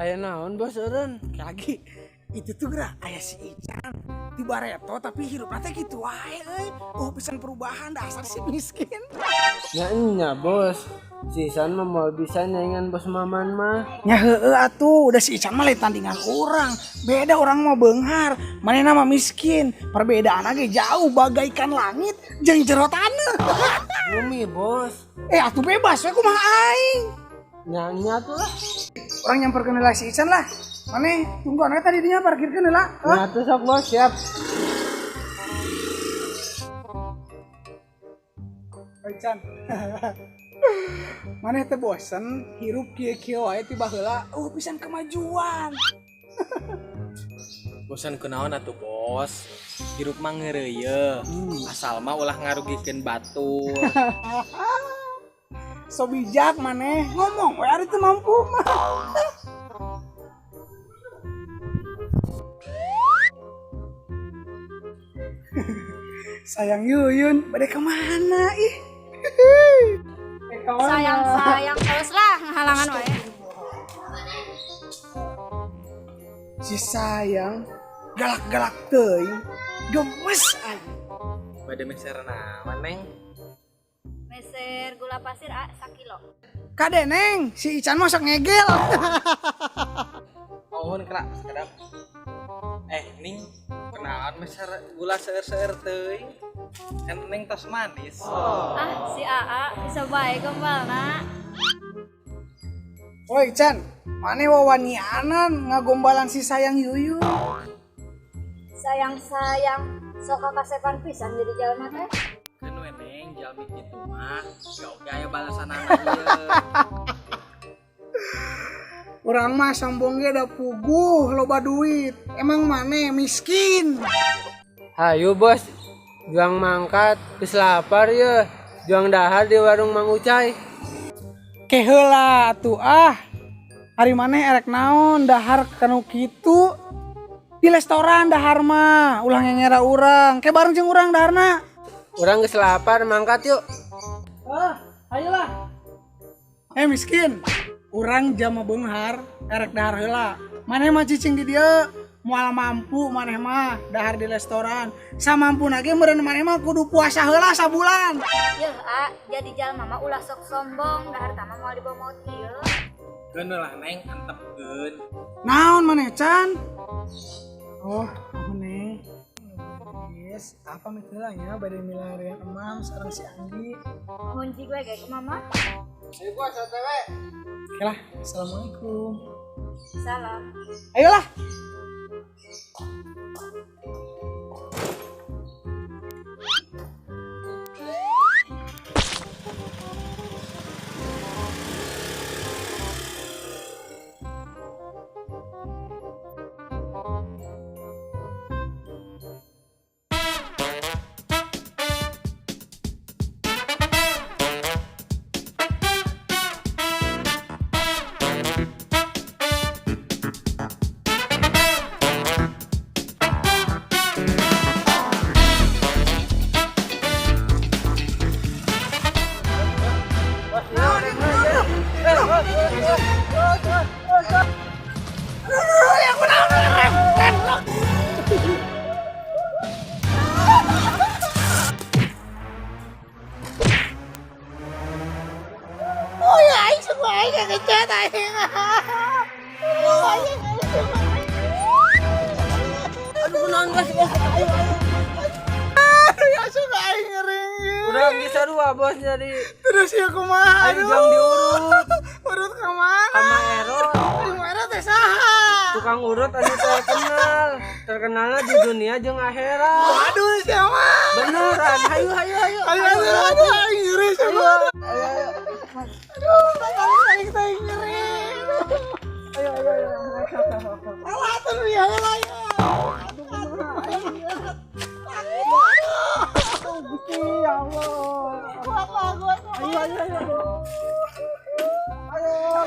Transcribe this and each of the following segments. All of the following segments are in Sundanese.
Aya naon bos eureun? Lagi itu tuh geura aya si Ican di bareto tapi hirupna teh kitu wae euy. Oh pisan perubahan dasar si miskin. Nya nya bos. Si Ican mah moal bisa nyaingan bos Maman mah. Nya heueuh atuh, udah si Ican mah lain tandingan urang. Beda urang mah beunghar, manehna mah miskin. Perbedaan ge jauh bagaikan langit jeung jero taneuh. Bumi bos. Atuh bebas we kumaha aing. Nya nya tuh lah. Urang nyamperkeun heula si Ican lah. Maneh tungguan we tadi dinya parkirkeun heula. Nya tuh sok bos siap. Oh, Ican. Maneh teh bosen hirup kieu-kieu wae ti baheula. Oh pisan kemajuan. Bosen kunaon atuh bos. Hirup mah ngeureuyeuh. Asal mah ulah ngarugikeun batur. So bijak maneh ngomong we ari teu mampu mah. Sayang Yuyun, bade kemana ih? Sayang-sayang terus lah ngahalangan wae. Si sayang galak-galak teuing, gemes aing. Bade meser naon neng? Meser gula pasir a sakilo. Kade neng, si Ican mah sok ngegel. Mohon kera sakedap. Ning, kenaon meser gula seueur-seueur teuing? Kan neng tos manis. Ah, si AA bisa bae gombalna. Woi Ican, maneh wawanianan ngagombalan si sayang Yuyun. Sayang-sayang sok kakasepan pisan jadi jalma teh. Keun we neng, jalmi kitu mah gak oge aya balasanana ieu. Urang mah sombong ge da puguh loba duit. Emang maneh miskin. Hayu bos, juang mangkat geus lapar ye. Juang dahar di warung Mang Ucai. Ke heula atuh ah. Ari maneh erek naon dahar kanu kitu? Di restoran dahar mah, ulah ngengera urang. Ke bareng jeung urang daharna. Urang geus lapar, mangkat yuk. Ah, ayolah. Miskin. Urang jama beunghar erek dahar heula. Maneh mah cicing di dieu, moal mampu maneh mah dahar di restoran. Samampuna ge meureun maneh mah kudu puasa heula sabulan. Yeuh, a, jadi jalma mah ulah sok sombong, dahar tah mah moal dibawa maut ieu. Keun lah neng, antepkeun. Naon maneh Can? Oh, maneh. Yes, apa heula nya bade milarian emam sareng si Anggi. Mun jig we ge ke mama. Ayo bos, OTW. Oke lah, assalamualaikum. Salam. Ayolah. Aduh, kunaon bos, bos. Ayo, ayo. Aduh, ya suka aing ngering. Urang bisa dua bos jadi. Terus ya kumaha? Ayo jang diurut. Urut kemana? Sama Erot. Aduh, Erot teh saha? Tukang urut anu terkenal. Terkenalnya di dunia jeung akhirat. Waduh, siapa? Beneran. Hayu hayu hayu. Ayo, ayo, aduh, aing nyeri siapa? Ayo ayo. Aduh, aing teh nyeri. Ayo ayo ayo. Alah, tuh ya, ayo. Aduh, aduh. Aduh, Gusti ya Allah. Ayo, ayo, ayo. Ayo.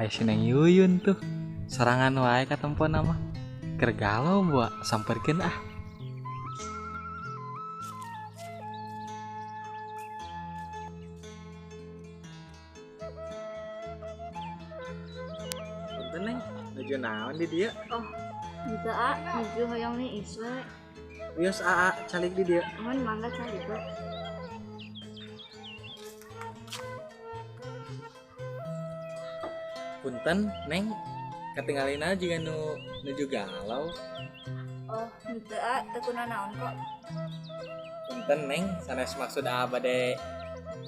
Aya si Neng Yuyun tuh. Sorangan wae katempona mah. Keur galau buat samperkeun ah. Punten Neng, nuju naon di dieu? Oh, henteu A, nuju hoyong niis we. Wios aa calik di dieu. Mun mangga calik we. Punten Neng, katinggalina juga nu nuju galau. Oh, henteu A, teu kunanaon kok. Punten Neng, sanes maksud aa bade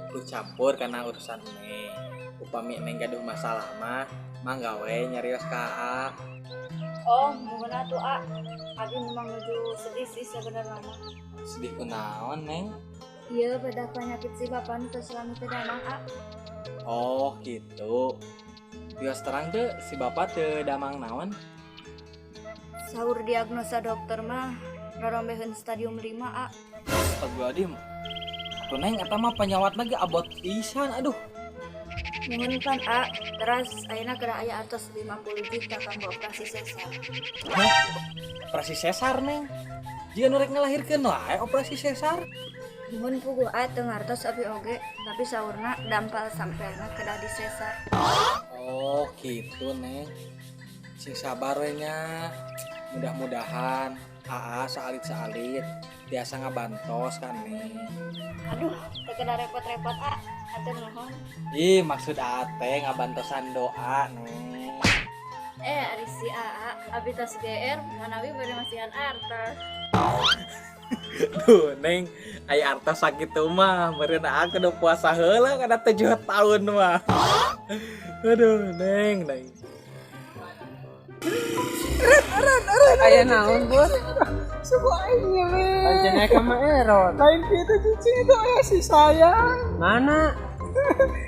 lu campur karena urusan Neng. Upami Neng gaduh masalah mah, mangga we nyarios ka aa. Oh, muhun atuh A. Abi memang nuju sedih sih sebenarnya mah. Sedih kunaon Neng? Iya, pada penyakit si bapak nu teu selami teu damang A. Oh gitu. Bios terang tuh si bapak teu damang naon? Saur diagnosa dokter mah rarombeheun stadium 5 A. Astagfirullahaladzim. Tuh Neng, eta mah panyawatna ge abot pisan aduh. Nuhun pan A, teras ayeuna keur aya atos 50 juta kanggo operasi sesar. Hah? Operasi sesar Neng? Jika nu rek ngalahirkeun wae operasi sesar. Nuhun puguh A teu ngartos abi oge, tapi saurna dampal sampeana kedah di sesar. Oh gitu Neng. Sing sabar we nya. Mudah-mudahan AA saalit-saalit tiasa ngabantos kan Neng. Aduh, teu kedah repot-repot A, hatur nuhun. Ih, maksud AA teh ngabantosan doa Neng. Ari si AA, abi tos GR, manawi bade masihan artos. Duh, Neng, aya artos sakitu mah, meureun AA kudu puasa heula kana 7 tahun mah. Aduh, Neng, Neng. Aya naon, Bos? Suku aing nyeri. Pancen ka mah erot. Lain kitu cicing itu aya si sayang. Mana?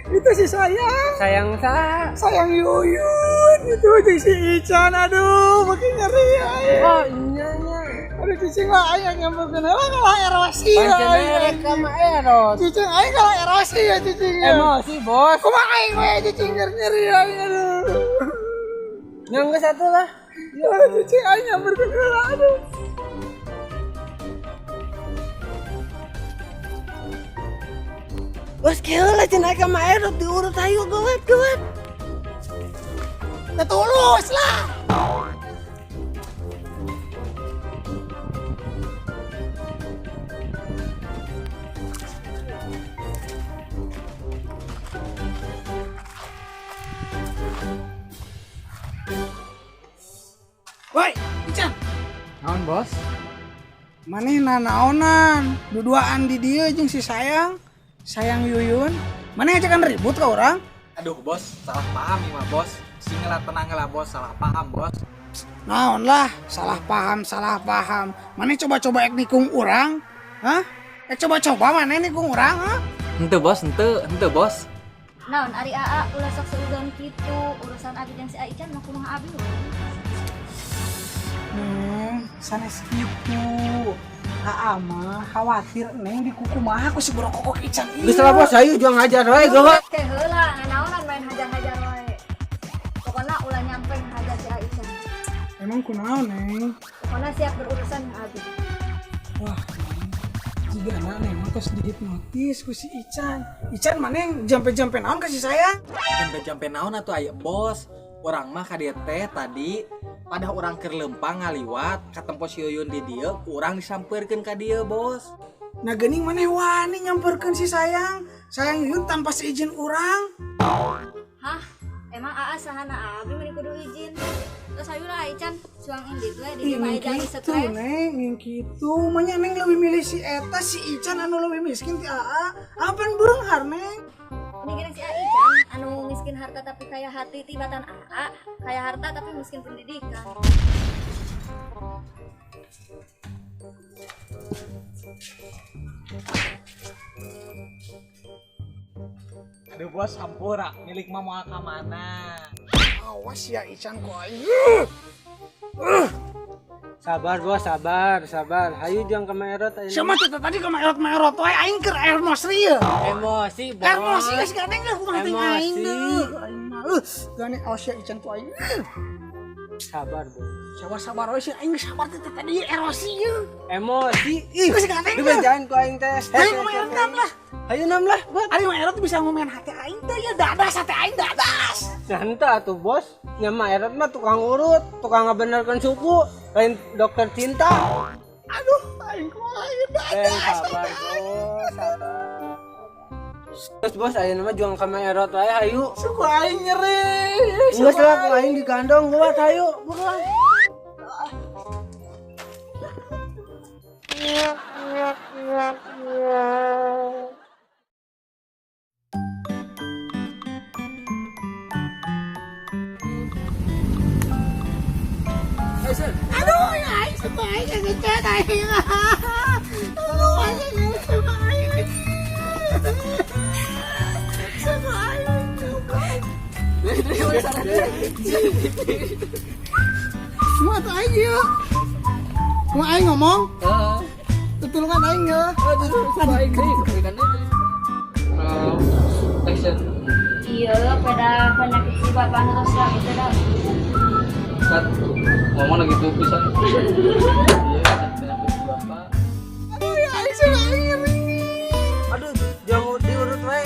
Itu si sayang. Sayang saha? Sayang Yuyun itu jeung si Ican, aduh makin nyeri aing. Oh, nya nya. Aduh cicing lah aing nyamperkeun heula kalah erosi ya, Pancen aing. ka mah erot. Cicing aing kalah erosi ya cicing ya. Emosi, Bos. Kumaha aing we cicing nyeri aing aduh. Nyang geus atuh lah. Aduh cicing aing nyamperkeun heula aduh. Bos keula cenah ka mah erot diurut ayo geuwat geuwat. Teu tulus lah. Woi, Ican. Naon, Bos? Maneh nanaonan, duduaan di dieu jeung si sayang, sayang Yuyun. Maneh ngajakan ribut ka urang? Aduh, Bos, salah paham ieu mah, Bos. Sing lah tenang lah, Bos, salah paham, Bos. Naon lah, salah paham, salah paham. Maneh coba-coba ek nikung urang? Hah? Ek coba-coba maneh nikung urang, hah? Henteu, Bos, henteu, henteu, Bos. Naon ari AA ulah sok seudon kitu, urusan abi jeung si Aican mah kumaha abi we. Neng, sanes kitu. Aa mah khawatir Neng dikukumaha ku si borokokok Ican ieu. Geus lah Bos, ayo juang hajar we geuwat. Teh heula, nanaonan main hajar-hajar wae. Pokona ulah nyampe ngahajar si Aican. Emang kunaon, Neng? Pokona siap berurusan jeung abi. Wah, Neng. Jigana Neng mah tos dihipnotis ku si Ican. Ican maneh jampe-jampe naon ka si sayang? Jampe-jampe naon atuh aya bos. Urang mah ka dieu teh tadi pada urang keur leumpang ngaliwat katempo si Yuyun di dieu, urang disampeurkeun ka dieu, Bos. Nah geuning maneh wani nyamperkeun si sayang. Sayang Yuyun tanpa seizin urang. Hah? Emang AA sahana abi meni kudu izin. Terus ayo lah Ican, suang indit we di Ih, dieu mah neng jangan kitu, stres. Neng, neng kitu. Manya Neng lebih milih si eta, si Ican anu lebih miskin ti AA. Apaan beunghar, Neng? Ini gini si Ican, anu miskin harta tapi kaya hati tibatan AA, kaya harta tapi miskin pendidikan. Aduh bos, hampura, milik mah moal ka mana? Awas ya Ican ku aing. Sabar Bos, sabar, sabar. Hayu juang ka Erot ayeuna. Siapa tuh tadi ke merot-merot wae aing keur emosi ya. Emosi, Bos. Emosi geus gandeng lah kumaha teh aing Emosi. deuh. Aing mah. Lu gani awas ya Ican ku aing. Sabar, Bos. Sabar-sabar we sih aing sabar teh tadi erosi ye. Emosi. Ih, Geus gandeng. Dibejain ku aing teh. Ayo ngomong Erot lah. Ayo nam lah, buat. Ari mah Erot bisa ngomen hati aing teh ya dadas hati aing dadas. Nah, atuh bos, nya mah Erot mah tukang urut, tukang ngabenerkeun suku, lain dokter cinta. Aduh, aing kumaha ieu dadas. Sabar, bos, sabar. Terus bos, ayeuna mah juang ka Mang Erot wae hayu. Suku aing nyeri. Geus lah ku aing digandong buat hayu, buruan. Aduh, ya aing suku aing ngecet aing. Aduh, aing suku aing. Suku aing. Semua tuh aing ya. Semua aing ngomong. Heeh. Tutulungan aing ya. Action. Iya, pada penyakit si bapak nu tos lagi teh dah. Cut. Ngomong lagi tuh pisan. Iya, penyakit bapak. Aduh, ya aing suku aing nyeri. Aduh, jangan diurut wae.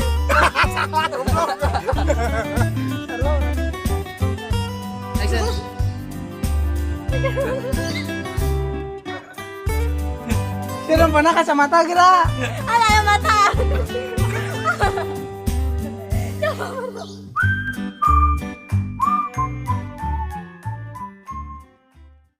Action. Siapa pernah kacamata kira? Alah, mata.